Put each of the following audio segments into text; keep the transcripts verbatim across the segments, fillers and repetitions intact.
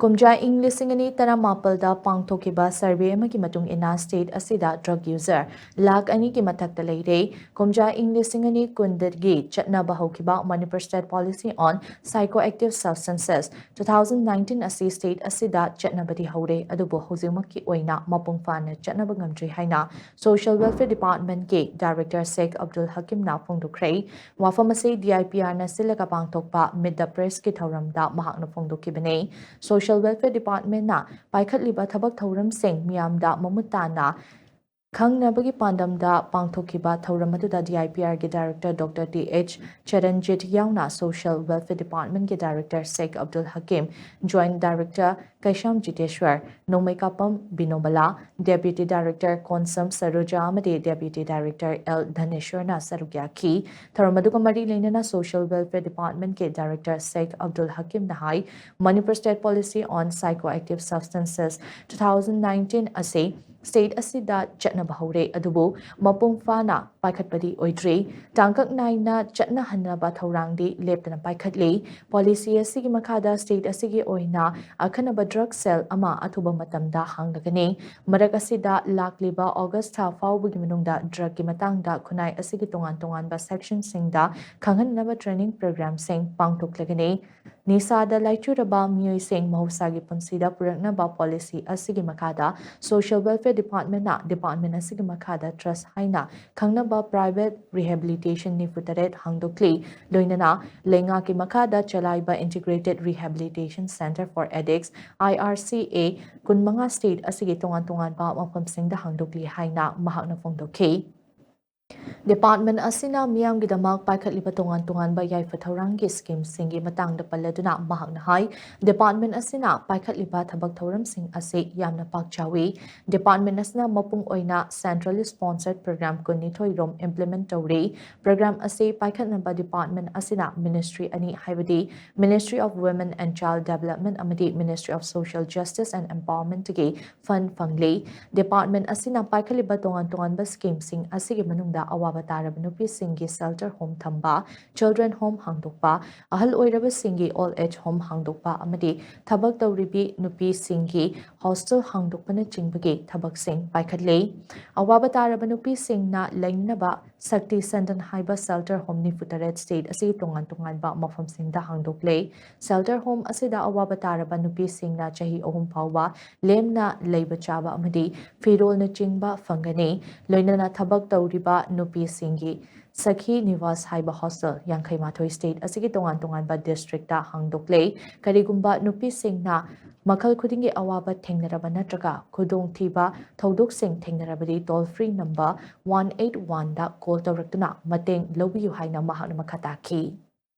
ꯀꯨꯝꯖꯥ ꯏꯪ ꯂꯤꯁꯤꯡ ꯑꯅꯤ ꯇꯔꯥꯃꯥꯄꯜꯗ ꯄꯥꯡꯊꯣꯛꯈꯤꯕ survey ꯑꯃꯒꯤ ꯃꯇꯨꯡ ꯏꯟꯅ state ꯑꯁꯤꯗ drug user ꯂꯥꯈ ꯑꯅꯤꯒꯤ ꯃꯊꯛꯇ ꯂꯩꯔꯦ꯫ ꯀꯨꯝꯖꯥ ꯏꯪ ꯂꯤꯁꯤꯡ ꯑꯅꯤ ꯀꯨꯟꯗꯒꯤ ꯆꯠꯅꯕ ꯍꯧꯈꯤꯕ Manipur State Policy on Psychoactive Substances two thousand nineteen ꯑꯁꯤ state ꯑꯁꯤꯗ ꯆꯠꯅꯕꯗꯤ ꯍꯧꯔꯦ, ꯑꯗꯨꯕꯨ ꯍꯧꯖꯤꯛꯃꯛꯀꯤ ꯑꯣꯏꯅ ꯃꯄꯨꯡ ꯐꯥꯅ ꯆꯠꯅꯕ ꯉꯝꯗ꯭ꯔꯤ ꯍꯥꯏꯅ Social Welfare Departmentꯀꯤ Director Sheikh Abdul Hakimꯅ ꯐꯣꯡꯗꯣꯛꯈ꯭ꯔꯦ꯫ ꯋꯥꯐꯝ ꯑꯁꯤ DIPRꯅ ꯁꯤꯜꯂꯒ ꯄꯥꯡꯊꯣꯛꯄ Meet the Pressꯀꯤ ꯊꯧꯔꯝꯗ ꯃꯍꯥꯛꯅ ꯐꯣꯡꯗꯣꯛꯈꯤꯕꯅꯤ꯫ Social Welfare Departmentꯅ ꯄꯥꯏꯈꯠꯂꯤꯕ ꯊꯕꯛ ꯊꯧꯔꯝꯁꯤꯡ ꯃꯤꯌꯥꯝꯗ ꯃꯃꯨꯠ ꯇꯥꯅ ꯈꯪꯅꯕꯒꯤ ꯄꯥꯟꯗꯝꯗ ꯄꯥꯡꯊꯣꯛꯈꯤꯕ ꯊꯧꯔꯝ ꯑꯗꯨꯗ DIPRꯒꯤ Director Doctor Th Charanjit ꯌꯥꯎꯅ Social Welfare Departmentꯀꯤ Director Sheikh Abdul Hakim, Joint Director ꯀꯩꯁꯥꯝ ꯖꯤꯇꯦꯁ꯭ꯋꯔ, ꯅꯣꯡꯃꯩꯀꯥꯄꯝ ꯕꯤꯅꯣꯕꯂꯥ, Deputy Director ꯀꯣꯟꯁꯝ ꯁꯔꯨꯖꯥ ꯑꯃꯗꯤ Deputy Director L ꯙꯅꯦꯁ꯭ꯋꯔꯅ ꯁꯔꯨꯛ ꯌꯥꯈꯤ꯫ ꯊꯧꯔꯝ ꯑꯗꯨꯒ ꯃꯔꯤ ꯂꯩꯅꯅ Social Welfare Departmentꯀꯤ Director Sheikh Abdul Hakimꯅ high, Manipur State Policy on Psychoactive Substances two thousand nineteen ꯑꯁꯤ state ꯑꯁꯤꯗ ꯆꯠꯅꯕ ꯍꯧꯔꯦ, ꯑꯗꯨꯕꯨ ꯃꯄꯨꯡ ꯐꯥꯅ ꯄꯥꯏꯈꯠꯄꯗꯤ ꯑꯣꯏꯗ꯭ꯔꯤ꯫ ꯇꯥꯡꯀꯛ ꯅꯥꯏꯅ ꯆꯠꯅꯍꯟꯅꯕ ꯊꯧꯔꯥꯡꯗꯤ ꯂꯦꯞꯇꯅ ꯄꯥꯏꯈꯠꯂꯤ꯫ Policy ꯑꯁꯤꯒꯤ ꯃꯈꯥꯗ state ꯑꯁꯤꯒꯤ ꯑꯣꯏꯅ ꯑꯈꯟꯅꯕ drug cell ꯑꯃ ꯑꯊꯨꯕ ꯃꯇꯝꯗ ꯍꯥꯡꯂꯒꯅꯤ꯫ ꯃꯔꯛ ꯑꯁꯤꯗ ꯂꯥꯛꯂꯤꯕ August ꯊꯥ ꯐꯥꯎꯕꯒꯤ ꯃꯅꯨꯡꯗ drugꯀꯤ ꯃꯇꯥꯡꯗ ꯈꯨꯟꯅꯥꯏ ꯑꯁꯤꯒꯤ ꯇꯣꯉꯥꯟ ꯇꯣꯉꯥꯟꯕ sectionꯁꯤꯡꯗ ꯈꯪꯍꯟꯅꯕ training programꯁꯤꯡ ꯄꯥꯡꯊꯣꯛꯂꯒꯅꯤ꯫ ꯅꯤꯁꯥꯗ ꯂꯥꯏꯆꯨꯔꯕ ꯃꯤꯑꯣꯏꯁꯤꯡ ꯃꯍꯧꯁꯥꯒꯤ ꯄꯨꯟꯁꯤꯗ ꯄꯨꯔꯛꯅꯕ policy ꯑꯁꯤꯒꯤ ꯃꯈꯥꯗ Social Welfare Departmentꯅ department ꯑꯁꯤꯒꯤ ꯃꯈꯥꯗ TRUST ꯍꯥꯏꯅ ꯈꯪꯅꯕ private rehabilitation ꯅꯤꯐꯨ ꯇꯔꯦꯠ ꯍꯥꯡꯗꯣꯛꯂꯤ꯫ ꯂꯣꯏꯅꯅ ꯂꯩꯉꯥꯛꯀꯤ ꯃꯈꯥꯗ ꯆꯂꯥꯏꯕ Integrated Rehabilitation Centre for Addicts, IRCA, ꯀꯨꯟꯃꯉꯥ state ꯑꯁꯤꯒꯤ ꯇꯣꯉꯥꯟ ꯇꯣꯉꯥꯟꯕ ꯃꯐꯝꯁꯤꯡꯗ ꯍꯥꯡꯗꯣꯛꯂꯤ ꯍꯥꯏꯅ ꯃꯍꯥꯛꯅ ꯐꯣꯡꯗꯣꯛꯈꯤ꯫ Department ꯑꯁꯤꯅ ꯃꯤꯌꯥꯝꯒꯤꯗꯃꯛ ꯄꯥꯏꯈꯠꯂꯤꯕ ꯇꯣꯉꯥꯟ ꯇꯣꯉꯥꯟꯕ ꯌꯥꯏꯐ ꯊꯧꯔꯥꯡꯒꯤ schemeꯁꯤꯡꯒꯤ ꯃꯇꯥꯡꯗ ꯄꯜꯂꯗꯨꯅ ꯃꯍꯥꯛꯅ ꯍꯥꯏ, department ꯑꯁꯤꯅ ꯄꯥꯏꯈꯠꯂꯤꯕ ꯊꯕꯛ ꯊꯧꯔꯝꯁꯤꯡ ꯑꯁꯤ ꯌꯥꯝꯅ ꯄꯥꯛ ꯆꯥꯎꯏ꯫ Department ꯑꯁꯤꯅ ꯃꯄꯨꯡ ꯑꯣꯏꯅ centrally sponsored program ꯀꯨꯟꯅꯤꯊꯣꯏ ꯔꯣꯝ implement ꯇꯧꯔꯤ꯫ Program ꯑꯁꯤ ꯄꯥꯏꯈꯠꯅꯕ department ꯑꯁꯤꯅ ministry ꯑꯅꯤ, ꯍꯥꯏꯕꯗꯤ Ministry of Women and Child Development ꯑꯃꯗꯤ Ministry of Social Justice and Empowermentꯀꯤ fund ꯐꯪꯂꯤ꯫ Department ꯑꯁꯤꯅ ꯄꯥꯏꯈꯠꯂꯤꯕ ꯇꯣꯉꯥꯟ ꯇꯣꯉꯥꯟꯕ schemeꯁꯤꯡ ꯑꯁꯤꯒꯤ ꯃꯅꯨꯡꯗ ꯑꯋꯥꯕ ꯇꯥꯔꯕ ꯅꯨꯄꯤꯁꯤꯡꯒꯤ shelter home ꯊꯝꯕ, children home ꯍꯥꯡꯗꯣꯛꯄ, ꯑꯍꯜ ꯑꯣꯏꯔꯕꯁꯤꯡꯒꯤ old age home ꯍꯥꯡꯗꯣꯛꯄ ꯑꯃꯗꯤ ꯊꯕꯛ ꯇꯧꯔꯤꯕꯤ ꯅꯨꯄꯤꯁꯤꯡꯒꯤ hostel ꯍꯥꯡꯗꯣꯛꯄꯅꯆꯤꯡꯕꯒꯤ ꯊꯕꯛꯁꯤꯡ ꯄꯥꯏꯈꯠꯂꯤ꯫ ꯑꯋꯥꯕ ꯇꯥꯔꯕ ꯅꯨꯄꯤꯁꯤꯡꯅ ꯂꯩꯅꯕ ꯁꯛꯇꯤ ꯁꯟꯗꯟ ꯍꯥꯏꯕ shelter home ꯅꯤꯐꯨ ꯇꯔꯦꯠ state ꯑꯁꯤꯒꯤ ꯇꯣꯉꯥꯟ ꯇꯣꯉꯥꯟꯕ ꯃꯐꯝꯁꯤꯡꯗ ꯍꯥꯡꯗꯣꯛꯂꯦ꯫ Shelter home ꯑꯁꯤꯗ ꯑꯋꯥꯕ ꯇꯥꯔꯕ ꯅꯨꯄꯤꯁꯤꯡꯅ ꯆꯍꯤ ꯑꯍꯨꯝ ꯐꯥꯎꯕ ꯂꯦꯝꯅ ꯂꯩꯕ ꯆꯥꯕ ꯑꯃꯗꯤ ꯐꯤꯔꯣꯜꯅꯆꯤꯡꯕ ꯐꯪꯒꯅꯤ꯫ ꯂꯣꯏꯅꯅ ꯊꯕꯛ ꯇꯧꯔꯤꯕ ꯅꯨꯄꯤꯁꯤꯡꯒꯤ ꯁꯈꯤ ꯅꯤꯋꯥꯁ ꯍꯥꯏꯕ hostel ꯌꯥꯡꯈꯩ ꯃꯥꯊꯣꯏ state ꯑꯁꯤꯒꯤ ꯇꯣꯉꯥꯟ ꯇꯣꯉꯥꯟꯕ district ꯍꯥꯡꯗꯣꯛꯂꯦ꯫ ꯀꯔꯤꯒꯨꯝꯕ ꯅꯨꯄꯤꯁꯤꯡꯅ ꯃꯈꯜ ꯈꯨꯗꯤꯡꯒꯤ ꯑꯋꯥꯕ ꯊꯦꯡꯅꯔꯕ ꯅꯠꯇ꯭ꯔꯒ ꯈꯨꯗꯣꯡꯊꯤꯕ ꯊꯧꯗꯣꯛꯁꯤꯡ ꯊꯦꯡꯅꯔꯕꯗꯤ toll free number one eight one ꯗ call ꯇꯧꯔꯛꯇꯨꯅ ꯃꯇꯦꯡ ꯂꯧꯕꯤꯌꯨ ꯍꯥꯏꯅ ꯃꯍꯥꯛꯅ ꯃꯈꯥ ꯇꯥꯈꯤ꯫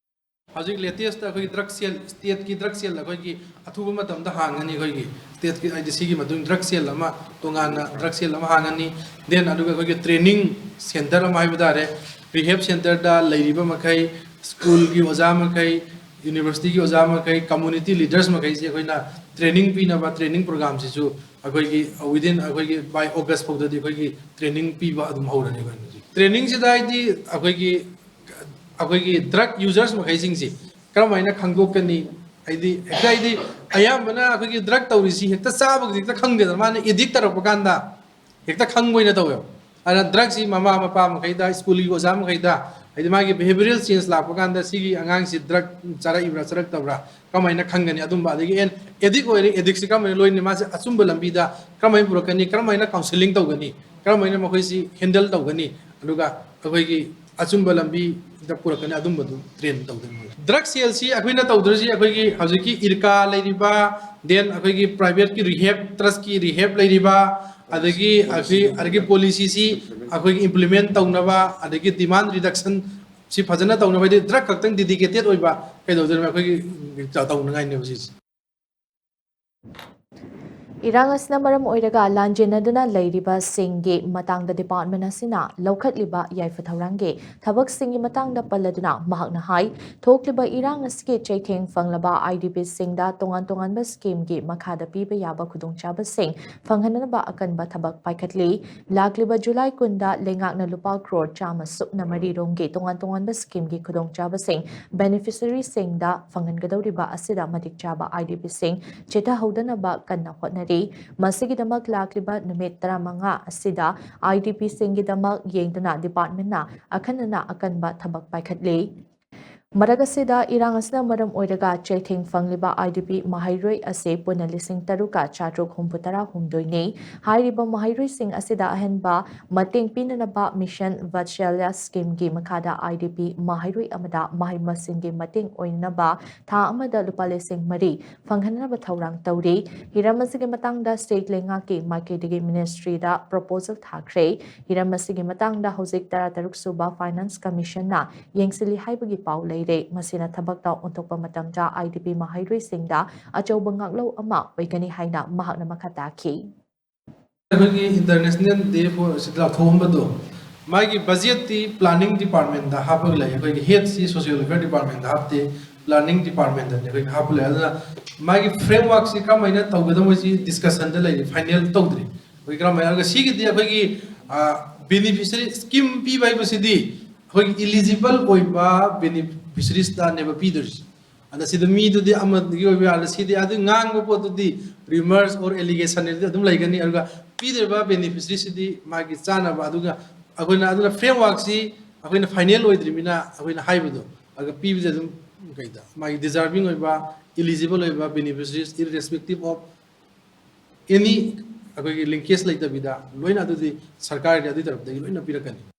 ꯍꯧꯖꯤꯛ latest ꯑꯩꯈꯣꯏꯒꯤ drug cell, stateꯀꯤ drug cell ꯑꯩꯈꯣꯏꯒꯤ ꯑꯊꯨꯕ ꯃꯇꯝꯗ ꯍꯥꯡꯒꯅꯤ꯫ ꯑꯩꯈꯣꯏꯒꯤ stateꯀꯤ ꯍꯥꯏꯗꯤ ꯁꯤꯒꯤ ꯃꯇꯨꯡ drug cell ꯑꯃ, ꯇꯣꯉꯥꯟꯅ drug cell ꯑꯃ ꯍꯥꯡꯒꯅꯤ꯫ Then ꯑꯗꯨꯒ ꯑꯩꯈꯣꯏꯒꯤ training center ꯑꯃ ꯍꯥꯏꯕ ꯇꯥꯔꯦ, rehab centerꯗ ꯂꯩꯔꯤꯕ ꯃꯈꯩ, schoolꯒꯤ ꯑꯣꯖꯥ ꯃꯈꯩ, universityꯒꯤ ꯑꯣꯖꯥ ꯃꯈꯩ, community leaders ꯃꯈꯩꯁꯦ ꯑꯩꯈꯣꯏꯅ training ꯄꯤꯅꯕ training programꯁꯤꯁꯨ ꯑꯩꯈꯣꯏꯒꯤ within ꯑꯩꯈꯣꯏꯒꯤ by August ꯐꯥꯎꯗꯗꯤ ꯑꯩꯈꯣꯏꯒꯤ training ꯄꯤꯕ ꯑꯗꯨꯝ ꯍꯧꯔꯅꯤ꯫ ꯑꯩꯈꯣꯏꯅ ꯍꯧꯖꯤꯛ trainingꯁꯤꯗ ꯍꯥꯏꯗꯤ ꯑꯩꯈꯣꯏꯒꯤ ꯑꯩꯈꯣꯏꯒꯤ drug users ꯃꯈꯩꯁꯤꯡꯁꯤ ꯀꯔꯝ ꯍꯥꯏꯅ ꯈꯪꯗꯣꯛꯀꯅꯤ? ꯍꯥꯏꯗꯤ ꯍꯦꯛꯇ ꯍꯥꯏꯗꯤ ꯑꯌꯥꯝꯕꯅ ꯑꯩꯈꯣꯏꯒꯤ drug ꯇꯧꯔꯤꯁꯤ ꯍꯦꯛꯇ ꯆꯥꯕꯒꯤ ꯍꯦꯛꯇ ꯈꯪꯗꯦꯗꯅ, ꯃꯥꯅ addict ꯇꯧꯔꯛꯄ ꯀꯥꯟꯗ ꯍꯦꯛꯇ ꯈꯪꯕ ꯑꯣꯏꯅ ꯇꯧꯋꯦꯕ꯫ ꯑꯗꯨꯅ drugꯁꯤ ꯃꯃꯥ ꯃꯄꯥ ꯃꯈꯩꯗ, schoolꯒꯤ ꯑꯣꯖꯥ ꯃꯈꯩꯗ, ꯍꯥꯏꯗꯤ ꯃꯥꯒꯤ behavioral change ꯂꯥꯛꯄ ꯀꯥꯟꯗ ꯁꯤꯒꯤ ꯑꯉꯥꯡꯁꯤ drug ꯆꯥꯔꯛꯏꯕ꯭ꯔꯥ ꯆꯥꯔꯛꯇꯕ꯭ꯔꯥ ꯀꯃꯥꯏꯅ ꯈꯪꯒꯅꯤ? ꯑꯗꯨꯝꯕ, ꯑꯗꯒꯤ ꯑꯦꯟ addict ꯑꯣꯏꯔꯦ, addictꯁꯤ ꯀꯔꯝꯍꯥꯏꯅ ꯂꯣꯏꯅꯤ? ꯃꯥꯁꯦ ꯑꯆꯨꯝꯕ ꯂꯝꯕꯤꯗ ꯀꯔꯝꯍꯥꯏꯅ ꯄꯨꯔꯛꯀꯅꯤ? ꯀꯔꯝꯍꯥꯏꯅ counselling ꯇꯧꯒꯅꯤ? ꯀꯔꯝꯍꯥꯏꯅ ꯃꯈꯣꯏꯁꯤ handle ꯇꯧꯒꯅꯤ? ꯑꯗꯨꯒ ꯑꯩꯈꯣꯏꯒꯤ ꯑꯆꯨꯝꯕ ꯂꯝꯕꯤꯗ ꯄꯨꯔꯛꯀꯅꯤ, ꯑꯗꯨꯝꯕꯗꯨ train ꯇꯧꯗꯣꯏꯅꯤ꯫ Drug cellꯁꯤ ꯑꯩꯈꯣꯏꯅ ꯇꯧꯗꯣꯏꯁꯤ ꯑꯩꯈꯣꯏꯒꯤ ꯍꯧꯖꯤꯛꯀꯤ IRCA ꯂꯩꯔꯤꯕ, then ꯑꯩꯈꯣꯏꯒꯤ privateꯀꯤ rehab, trustꯀꯤ rehab ꯂꯩꯔꯤꯕ, ꯑꯗꯒꯤ ꯑꯩꯈꯣꯏ ꯑꯗꯒꯤ policyꯁꯤ ꯑꯩꯈꯣꯏꯒꯤ implement ꯇꯧꯅꯕ, ꯑꯗꯒꯤ demand reduction ꯁꯤ ꯐꯖꯅ ꯇꯧꯅꯕ, ꯍꯥꯏꯗꯤ drug ꯈꯛꯇꯪ dedicated ꯑꯣꯏꯕ ꯀꯩꯗꯧꯗꯣꯏꯅꯣ, ꯑꯩꯈꯣꯏꯒꯤ ꯇꯧꯅꯉꯥꯏꯅꯦꯕ ꯁꯤꯁꯦ꯫ ꯏꯔꯥꯡ ꯑꯁꯤꯅ ꯃꯔꯝ ꯑꯣꯏꯔꯒ ꯂꯥꯟꯖꯦꯟꯅꯗꯨꯅ ꯂꯩꯔꯤꯕꯁꯤꯡꯒꯤ ꯃꯇꯥꯡꯗ department ꯑꯁꯤꯅ ꯂꯧꯈꯠꯂꯤꯕ ꯌꯥꯏꯐ ꯊꯧꯔꯥꯡꯒꯤ ꯊꯕꯛꯁꯤꯡꯒꯤ ꯃꯇꯥꯡꯗ ꯄꯜꯂꯗꯨꯅ ꯃꯍꯥꯛꯅ ꯍꯥꯏ, ꯊꯣꯛꯂꯤꯕ ꯏꯔꯥꯡ ꯑꯁꯤꯒꯤ ꯆꯩꯊꯦꯡ ꯐꯪꯂꯕ IDPꯁꯤꯡꯗ ꯇꯣꯉꯥꯟ ꯇꯣꯉꯥꯟꯕ schemeꯒꯤ ꯃꯈꯥꯗ ꯄꯤꯕ ꯌꯥꯕ ꯈꯨꯗꯣꯡꯆꯥꯕꯁꯤꯡ ꯐꯪꯍꯟꯅꯕ ꯑꯀꯟꯕ ꯊꯕꯛ ꯄꯥꯏꯈꯠꯂꯤ꯫ ꯂꯥꯛꯂꯤꯕ July ꯀꯨꯟꯗ ꯂꯩꯉꯥꯛꯅ ꯂꯨꯄꯥ ꯀ꯭ꯔꯣꯔ ꯆꯥꯝꯃ ꯁꯨꯞꯅ ꯃꯔꯤ ꯔꯣꯝꯒꯤ ꯇꯣꯉꯥꯟ ꯇꯣꯉꯥꯟꯕ schemeꯒꯤ ꯈꯨꯗꯣꯡꯆꯥꯕꯁꯤꯡ beneficiaryꯁꯤꯡꯗ ꯐꯪꯍꯟꯒꯗꯧꯔꯤꯕ ꯑꯁꯤꯗ ꯃꯇꯤꯛ ꯆꯥꯕ IDPꯁꯤꯡ ꯆꯤꯊꯍꯧꯗꯅꯕ ꯀꯟꯅ ꯍꯣꯠꯅꯔꯤ꯫ ꯃꯁꯤꯒꯤꯗꯃꯛ ꯂꯥꯛꯂꯤꯕ ꯅꯨꯃꯤꯠ ꯇꯔꯥꯃꯉꯥ ꯑꯁꯤꯗ IDPꯁꯤꯡꯒꯤꯗꯃꯛ ꯌꯦꯡꯗꯨꯅ departmentꯅ ꯑꯈꯟꯅꯅ ꯑꯀꯟꯕ ꯊꯕꯛ ꯄꯥꯏꯈꯠꯂꯤ꯫ ꯃꯔꯛ ꯑꯁꯤꯗ ꯏꯔꯥꯡ ꯑꯁꯤꯅ ꯃꯔꯝ ꯑꯣꯏꯔꯒ ꯆꯩꯊꯦꯡ ꯐꯪꯂꯤꯕ IDP ꯃꯍꯩꯔꯣꯏ ꯑꯁꯤ ꯄꯨꯟꯅ ꯂꯤꯁꯤꯡ ꯇꯔꯨꯛꯀ ꯆꯥꯇ꯭ꯔꯨꯛ ꯍꯨꯝꯐꯨꯇꯔꯥ ꯍꯨꯝꯗꯣꯏꯅꯤ꯫ ꯍꯥꯏꯔꯤꯕ ꯃꯍꯩꯔꯣꯏꯁꯤꯡ ꯑꯁꯤꯗ ꯑꯍꯦꯟꯕ ꯃꯇꯦꯡ ꯄꯤꯅꯅꯕ Mission Vatsalya schemeꯒꯤ ꯃꯈꯥꯗ IDP ꯃꯍꯩꯔꯣꯏ ꯑꯃꯗ ꯃꯍꯩ ꯃꯁꯤꯡꯒꯤ ꯃꯇꯦꯡ ꯑꯣꯏꯅꯅꯕ ꯊꯥ ꯑꯃꯗ ꯂꯨꯄꯥ ꯂꯤꯁꯤꯡ ꯃꯔꯤ ꯐꯪꯍꯟꯅꯕ ꯊꯧꯔꯥꯡ ꯇꯧꯔꯤ꯫ ꯍꯤꯔꯝ ꯑꯁꯤꯒꯤ ꯃꯇꯥꯡꯗ state ꯂꯩꯉꯥꯛꯀꯤ ꯃꯥꯏꯀꯩꯗꯒꯤ ministryꯗ proposal ꯊꯥꯈ꯭ꯔꯦ꯫ ꯍꯤꯔꯝ ꯑꯁꯤꯒꯤ ꯃꯇꯥꯡꯗ ꯍꯧꯖꯤꯛ ꯇꯔꯥꯇꯔꯨꯛ ꯁꯨꯕ Finance Commissionꯅ ꯌꯦꯡꯁꯤꯜꯂꯤ ꯍꯥꯏꯕꯒꯤ ꯄꯥꯎ ꯂꯩꯔꯦ꯫ ꯃꯁꯤꯅ ꯊꯕꯛꯇ ꯑꯣꯟꯊꯣꯛꯄ ꯃꯇꯝꯗ IDP ꯃꯍꯩꯔꯣꯏꯁꯤꯡꯗ ꯑꯆꯧꯕ ꯉꯥꯛꯂꯧ ꯑꯃ ꯑꯣꯏꯒꯅꯤ ꯍꯥꯏꯅ ꯃꯍꯥꯛꯅ ꯃꯈꯥ ꯇꯥꯈꯤ꯫ ꯑꯩꯈꯣꯏꯒꯤ International Day for ꯁꯤ ꯂꯥꯎꯊꯣꯛꯑꯝꯕꯗꯣ, ꯃꯥꯒꯤ budgetꯇꯤ planning departmentꯇ ꯍꯥꯞꯄꯒ ꯂꯩ꯫ ꯑꯩꯈꯣꯏꯒꯤ headꯁꯤ social welfare departmentꯇ ꯍꯥꯞꯇꯦ, planning departmentꯇꯅꯤ ꯑꯩꯈꯣꯏꯒꯤ ꯍꯥꯞꯄ ꯂꯩ꯫ ꯑꯗꯨꯅ ꯃꯥꯒꯤ frameworkꯁꯤ ꯀꯔꯝꯍꯥꯏꯅ ꯇꯧꯒꯗꯕꯁꯤ discussionꯗ ꯂꯩꯔꯤ, final ꯇꯧꯗ꯭ꯔꯤ꯫ ꯑꯩꯈꯣꯏ ꯀꯔꯝꯍꯥꯏꯅ, ꯑꯗꯨꯒ ꯁꯤꯒꯤꯗꯤ ꯑꯩꯈꯣꯏꯒꯤ, ꯑ, beneficiary scheme ꯄꯤꯕ ꯍꯥꯏꯕꯁꯤꯗꯤ ꯑꯩꯈꯣꯏꯒꯤ eligible ꯑꯣꯏꯕ beneficiariesꯇꯅꯦꯕ ꯄꯤꯗꯣꯏꯁꯤ꯫ ꯑꯗ ꯁꯤꯗ ꯃꯤꯗꯨꯗꯤ ꯑꯃꯗꯒꯤ ꯑꯣꯏꯕ ꯌꯥꯔꯦ, ꯁꯤꯗꯤ ꯑꯗꯨ ꯉꯥꯡꯕ ꯄꯣꯠꯇꯨꯗꯤ rumors or allegation ꯑꯗꯨꯗꯤ ꯑꯗꯨꯝ ꯂꯩꯒꯅꯤ꯫ ꯑꯗꯨꯒ ꯄꯤꯗꯣꯏꯕ beneficiaryꯁꯤꯗꯤ ꯃꯥꯒꯤ ꯆꯥꯅꯕ, ꯑꯗꯨꯒ ꯑꯩꯈꯣꯏꯅ ꯑꯗꯨꯅ frameworkꯁꯤ ꯑꯩꯈꯣꯏꯅ final ꯑꯣꯏꯗ꯭ꯔꯤꯕꯅꯤꯅ ꯑꯩꯈꯣꯏꯅ ꯍꯥꯏꯕꯗꯣ, ꯑꯗꯨꯒ ꯄꯤꯕꯁꯦ ꯑꯗꯨꯝ ꯀꯩꯗ ꯃꯥꯒꯤ deserving ꯑꯣꯏꯕ, eligible ꯑꯣꯏꯕ beneficiaries irrespective of any ꯑꯩꯈꯣꯏꯒꯤ linkage ꯂꯩꯇꯕꯤꯗ ꯂꯣꯏꯅ ꯑꯗꯨꯗꯤ ꯁꯔꯀꯥꯔꯒꯤ ꯑꯗꯨꯒꯤ ꯇꯔꯞꯇꯒꯤ ꯂꯣꯏꯅ ꯄꯤꯔꯛꯀꯅꯤ꯫